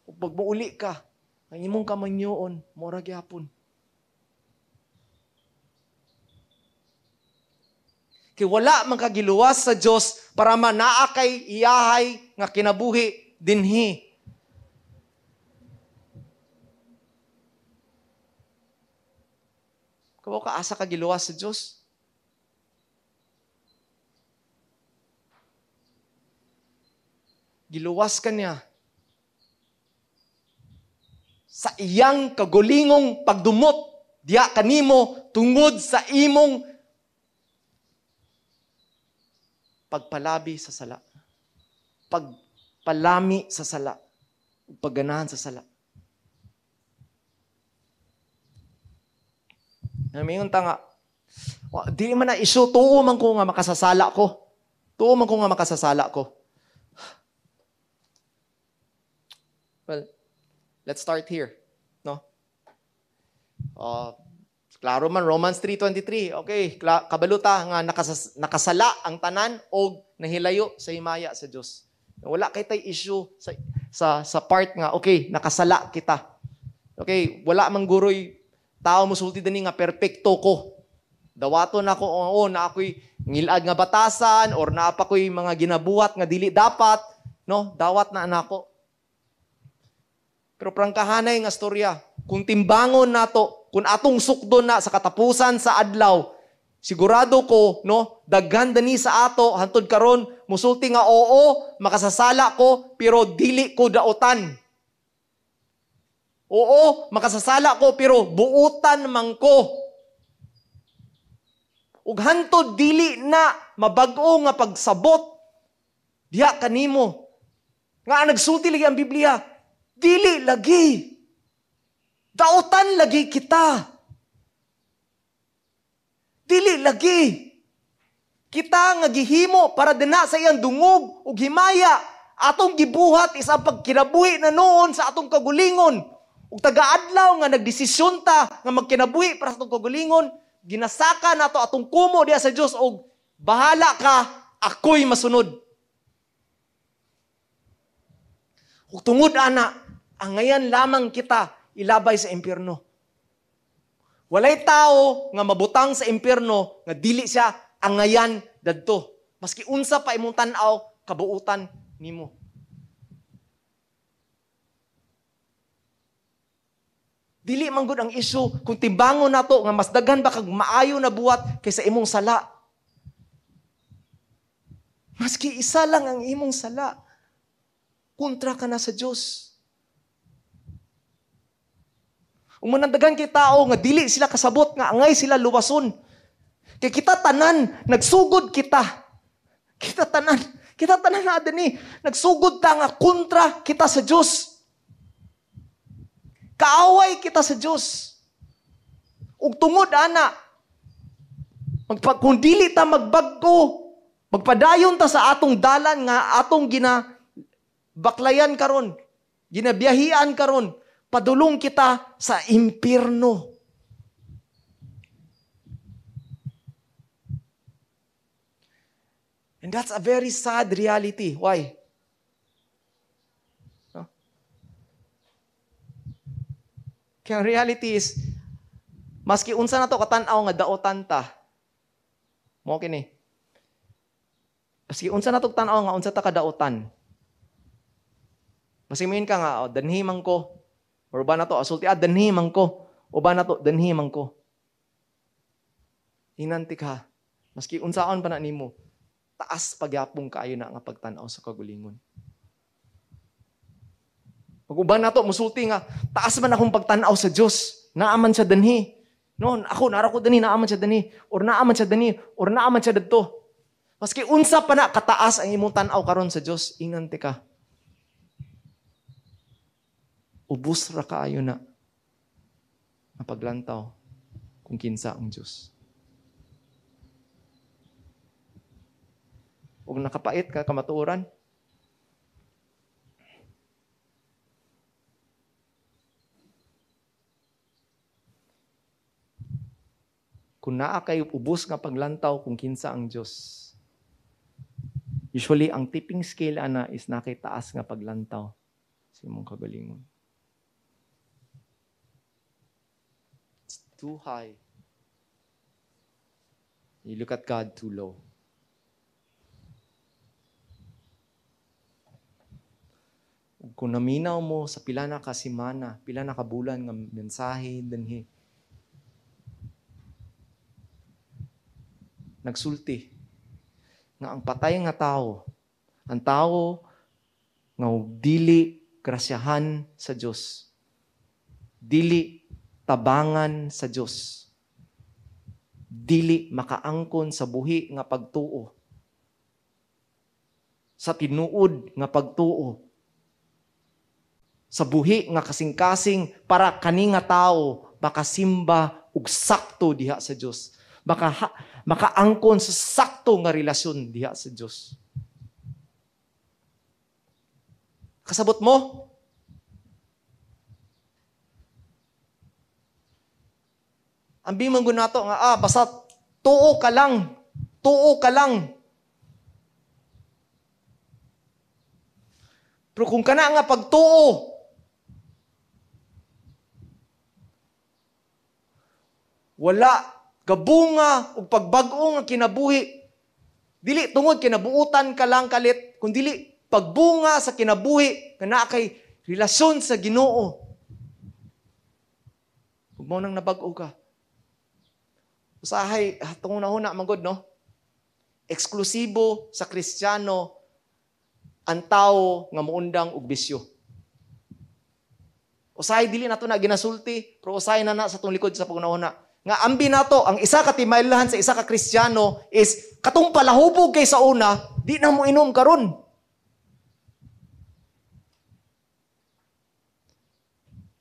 Ug pag muuli ka, ang imong kaminyoon mora gyapon. Kay wala man kagiluwas sa Dios para manaa kay iyahay nga kinabuhi dinhi. Kabaw ka asa kagiluwas sa Dios? Giluwas ka niya sa iyang kagulingong pagdumot. diha kanimo tungod sa imong pagpalabi sa sala. Pagpalami sa sala. Pagganahan sa sala. Namingon ta nga, di man na issue, tuo man ko nga makasasala ko. Tuo man ko nga makasasala ko. Well, let's start here. No? Klaro man, Romans 3:23. Okay, kabaluta nga nakasala ang tanan og nahilayo sa himaya sa Dios. Wala kay tay issue sa part nga, okay, nakasala kita. Okay, wala man guroy tao musulti dani nga perpekto ko. Dawaton ako, oo, na ako'y ngilad nga batasan or naa pa ko'y mga ginabuhat nga dili dapat, no? Dawat na nako. Pero prangkahanay nga storya, kung timbangon nato, kung atong sukdon na sa katapusan sa adlaw, sigurado ko, no, daghan dani sa ato hantod karon musulti nga oo, makasasala ko pero dili ko daotan. Oo, makasasala ko pero buutan man ko. Ug hantod dili na mabag-o nga pagsabot diha kanimo. Nga nagsulti lagi ang Biblia, dili lagi. Daotan lagi kita. Dili lagi. Kita nga gihimo para dina sa iyang dungog ug himaya. Atong gibuhat is ang pagkinabuhi na noon sa atong kagulingon. Ug taga-adlaw nga nagdesisyon ta nga magkinabuhi para sa atong kagulingon, ginasaka nato atong kumo diha sa Dios og bahala ka, ako'y masunod. Ug tungod ana, angayan lamang kita ilabay sa impyerno. Walay tao nga mabutang sa impyerno nga dili siya angayan dadto. Maski unsa pa imong tan-aw, kabuutan nimo. Dili man gud ang issue kung timbangon nato nga mas daghan ba kag maayo na buhat kaysa imong sala. Maski isa lang ang imong sala, kontra ka na sa Dios. Umanandagan kay tao nga dili sila kasabot, nga angay sila luwason. Kay kita tanan, nagsugod kita. Kita tanan na adani, nagsugod ta nga kontra kita sa Dios. Kaaway kita sa Dios. Ug tungod ana, kung dili ta magbag-o, magpadayon ta sa atong dalan nga atong ginabaklayan karon, ginabiyahian karon, padulong kita sa impyerno. And that's a very sad reality. Why? No? Kaya reality is, maski unsa na to katan-aw nga daotan ta, mo kini. Maski unsa na to tan-aw nga unsa ta kadaotan. Maski moingon ka nga, oh, danhi man ko. Or ba na to, asulti, danhi man ko. O ba na to, danhi man ko. Hinanti ka. Maski unsaon pa na nimo, taas pagyapong kaayo na nga pagtan-aw sa kagulingon. Pag-uban na to, musulti nga, taas man akong pagtan-aw sa Diyos. Naaman siya danhi. No, ako, nara ko danhi, naaman siya danhi. Or naaman siya danhi, or naaman siya dadto. Maski unsa pa na kataas ang imong tan-aw karon sa Diyos, inganti ka. Ubus ra kaayo na ang paglantaw kung kinsa ang Diyos. Ug nakapait ka kamatuoran. Kung naa kay ubos nga paglantaw kung kinsa ang Diyos. Usually, ang tipping scale ana is na kay taas nga paglantaw sa imong kagalingon. It's too high. You look at God too low. Kung naminaw mo sa pila na ka semana, pila na ka bulan nga mensahe dinhi, nagsulti nga ang patay nga tao, ang tao nga dili grasyahan sa Dios, dili Tabangan sa Dios, dili makaangkon sa buhi nga pagtuo. Sa tinuod nga pagtuo. Sa buhi nga kasing-kasing para kani nga tawo makasimba og sakto diha sa Dios. Makaangkon sa sakto nga relasyon diha sa Dios. Kasabot mo? Ang bimang gunato nga, basta tuo ka lang. Tuo ka lang. Pero kung kana nga pagtuo, wala gabunga ug pagbag-o nga kinabuhi. Dili tungod kinabuutan ka lang kalit, kun dili pagbunga sa kinabuhi nga naa kay relasyon sa Ginoo. Ug mao nang nabag-o ka. Usahay tungod na huna man gud, no? Eksklusibo sa Kristiyano ang tawo nga moundang og bisyo. Usahay dili nato na ginasulti, pero usahay na na sa tong likod sa pagunahuna. Nga ambi nato ang isa ka timaylahan sa isa ka Kristiyano is katong palahubog kay sa una, di na mo inom karon.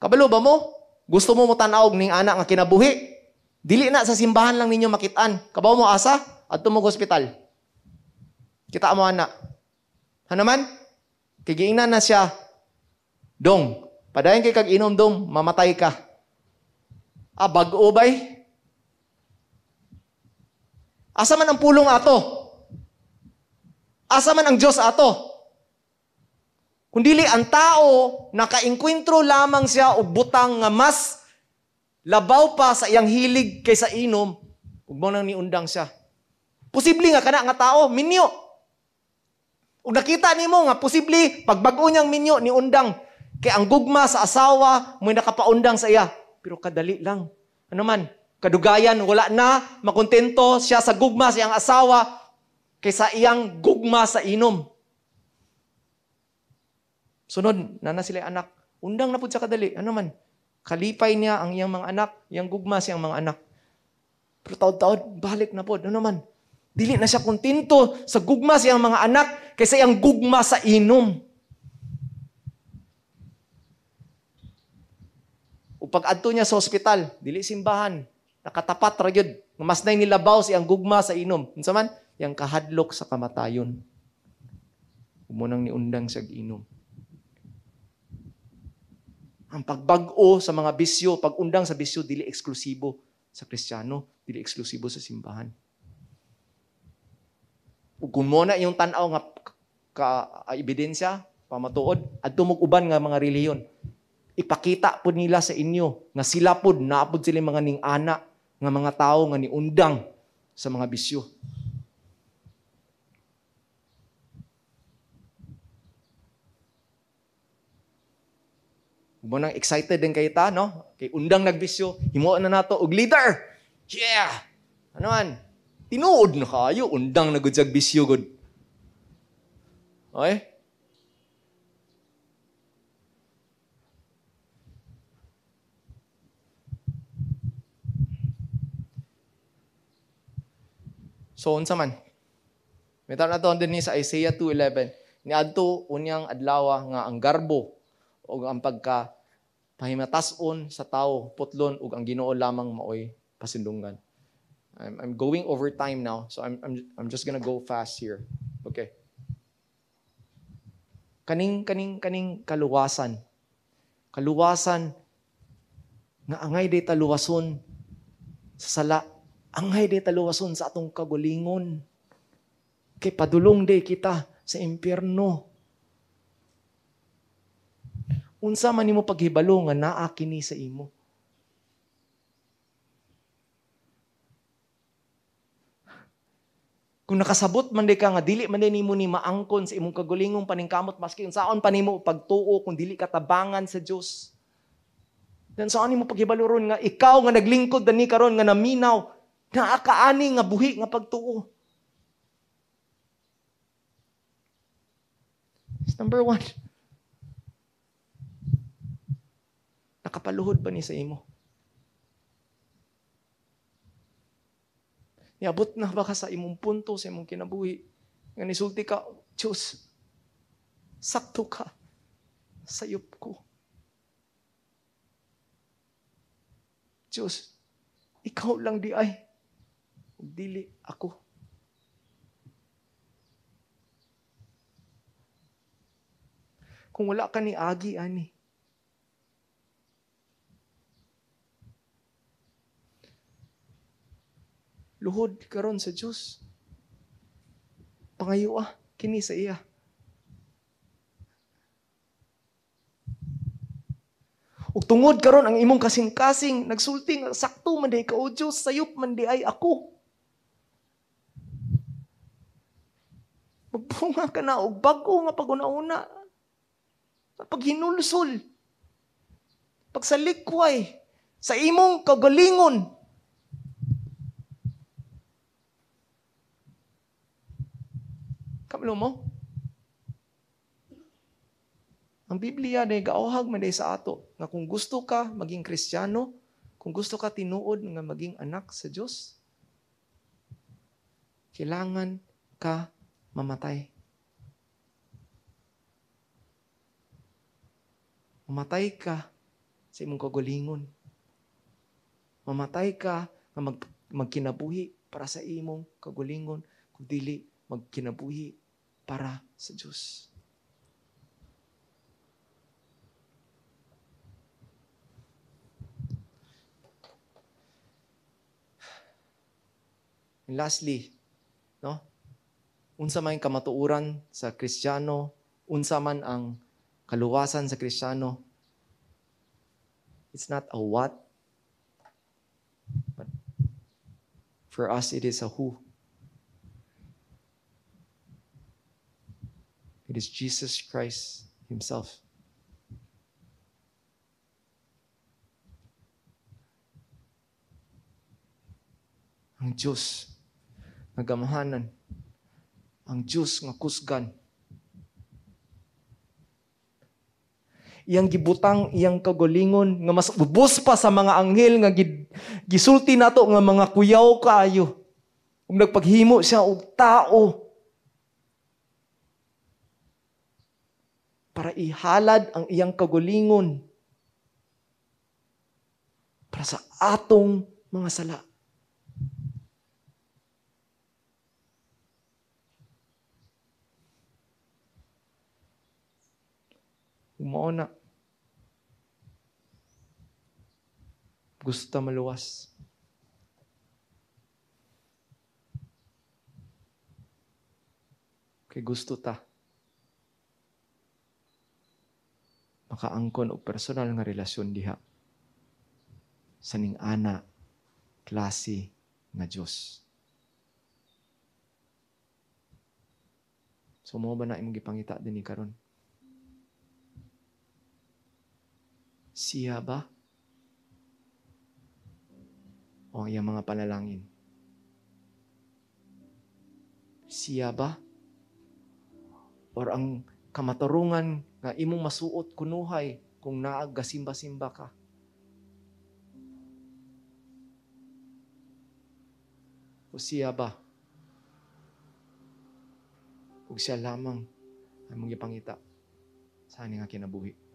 Kabalo ba mo? Gusto mo mo tan-awog ning anak nga kinabuhi? Dili na sa simbahan lang ninyo makitaan. Kabaw mo asa? Adto mo hospital. Kita mo anak. Hanaman? Kay giingnan na siya. Dong, padayon kay kag inom dong, mamatay ka. Bag-o bay? Asa man ang pulong ato? Asa man ang Diyos ato? Kung dili ang tao, nakaengkwentro lamang siya og butang nga mas labaw pa sa iyang hilig kaysa inom, ug mao nang niundang siya. Posible nga kana nga tao, minyo. Ug nakita nimo nga posible pagbag-o niyang minyo niundang kay ang gugma sa asawa mo'y nakapaundang sa iya. Pero kadali lang. Ano man, kadugayan wala na makontento siya sa gugma sa iyang asawa kaysa iyang gugma sa inom. Sunod, nana sila anak. Undang na pud siya kadali. Ano man, kalipay niya ang iyang mga anak, iyang gugma sa iyang mga anak. Pero taod-taod, balik na pod. Ano man, dili na siya kontento sa gugma sa iyang mga anak kaysa iyang gugma sa inom. O pag-adto niya sa ospital, dili simbahan, nakatapat ra gyud. Mas nay nilabaw sa iyang gugma sa inom. Unsa man, iyang kahadlok sa kamatayon. Umunang niundang siya inom. Ang pagbag-o sa mga bisyo, pag-undang sa bisyo, dili eksklusibo sa Kristiyano, dili eksklusibo sa simbahan. Ug kung mo na iyong tan-aw nga ka-ebidensya, pamatuod, adto mog uban nga mga relihiyon, ipakita pod nila sa inyo nga sila pod, naa pod sila mga ning-ana nga mga tawo nga niundang sa mga bisyo. Mo nang excited din kay ta, no? Kay undang nagbisyo, himuon na nato og leader. Yeah. Ano man? Tinuod na kayo, undang na gud siya bisyo gud. Okay? So unsa man? May taon na to din ni sa Isaiah 2:11. Niadto unyang adlaw nga ang garbo o ang pagka pahimatason sa tao putlon ug ang Ginoo lamang maoy pasundungan. I'm going over time now, so I'm just gonna go fast here. Okay. Kaning kaluwasan. Kaluwasan nga angay day taluwason sa sala, angay day taluwason sa atong kagulingon. Kay padulong day kita sa impyerno. Unsa man nimo paghibalo nga naa kini sa imo? Kung nakasabot man di ka nga dili man di nimo ni maangkon sa imong kagulingong paningkamot maski unsaon pa nimo pagtuo kung dili ka tabangan sa Dios. Then saan nimo paghibalo ron nga ikaw nga naglingkod dani karon nga naminaw naa kaani nga buhi nga pagtuo. It's number one. Nakapaluhod ba ni sa imo? Niabot na ba ka sa imong punto, sa imong kinabuhi? Nga nisulti ka, Diyos, sakto ka, sayop ko. Diyos, ikaw lang di ay, ug dili ako. Kung wala ka ni agi, ani, luhod karon sa Dios. Pangayo kini sa iya. Ug tungod karon ang imong kasing-kasing nagsulti nga sakto man di ka o Dios, sayop man di ay ako. Magbunga ka na og bag-o nga pag-una-una. Paghinulsol, pagsalikway sa imong kagalingon. Kamlo mo? Ang Biblia day gaohag man day sa ato nga kung gusto ka maging Kristiyano, kung gusto ka tinuod nga maging anak sa Dios, kailangan ka mamatay. Mamatay ka sa imong kagalingon. Mamatay ka nga magkinabuhi para sa imong kagalingon, kung dili magkinabuhi para sa Dios. And lastly, no? Unsa man kamatuoran sa Kristiyano, unsa man ang kaluwasan sa Kristiyano, it's not a what, but for us it is a who. It is Jesus Christ Himself. Ang Diyos nga gamahanan, ang Diyos nga kusgan. Iyang gibutang iyang kagalingon nga mas ubos pa sa mga anghel nga gisulti nato nga mga kuyaw kaayo. Ug nagpaghimo siya og tao para ihalad ang iyang kagalingon para sa atong mga sala. Mao na. Gusto maluwas. Kay gusto ta makaangkon og personal nga relasyon diha sa ning-ana klase nga Dios. So mo ba na imong gipangita dinhi karon? Siya ba? O ang iyang mga panalangin? Siya ba? Or ang kamatarungan nga imong masuot kunuhay kung naagasimba-simba ka? O siya ba? O siya lamang ang imong gipangita sa ani nga kinabuhi?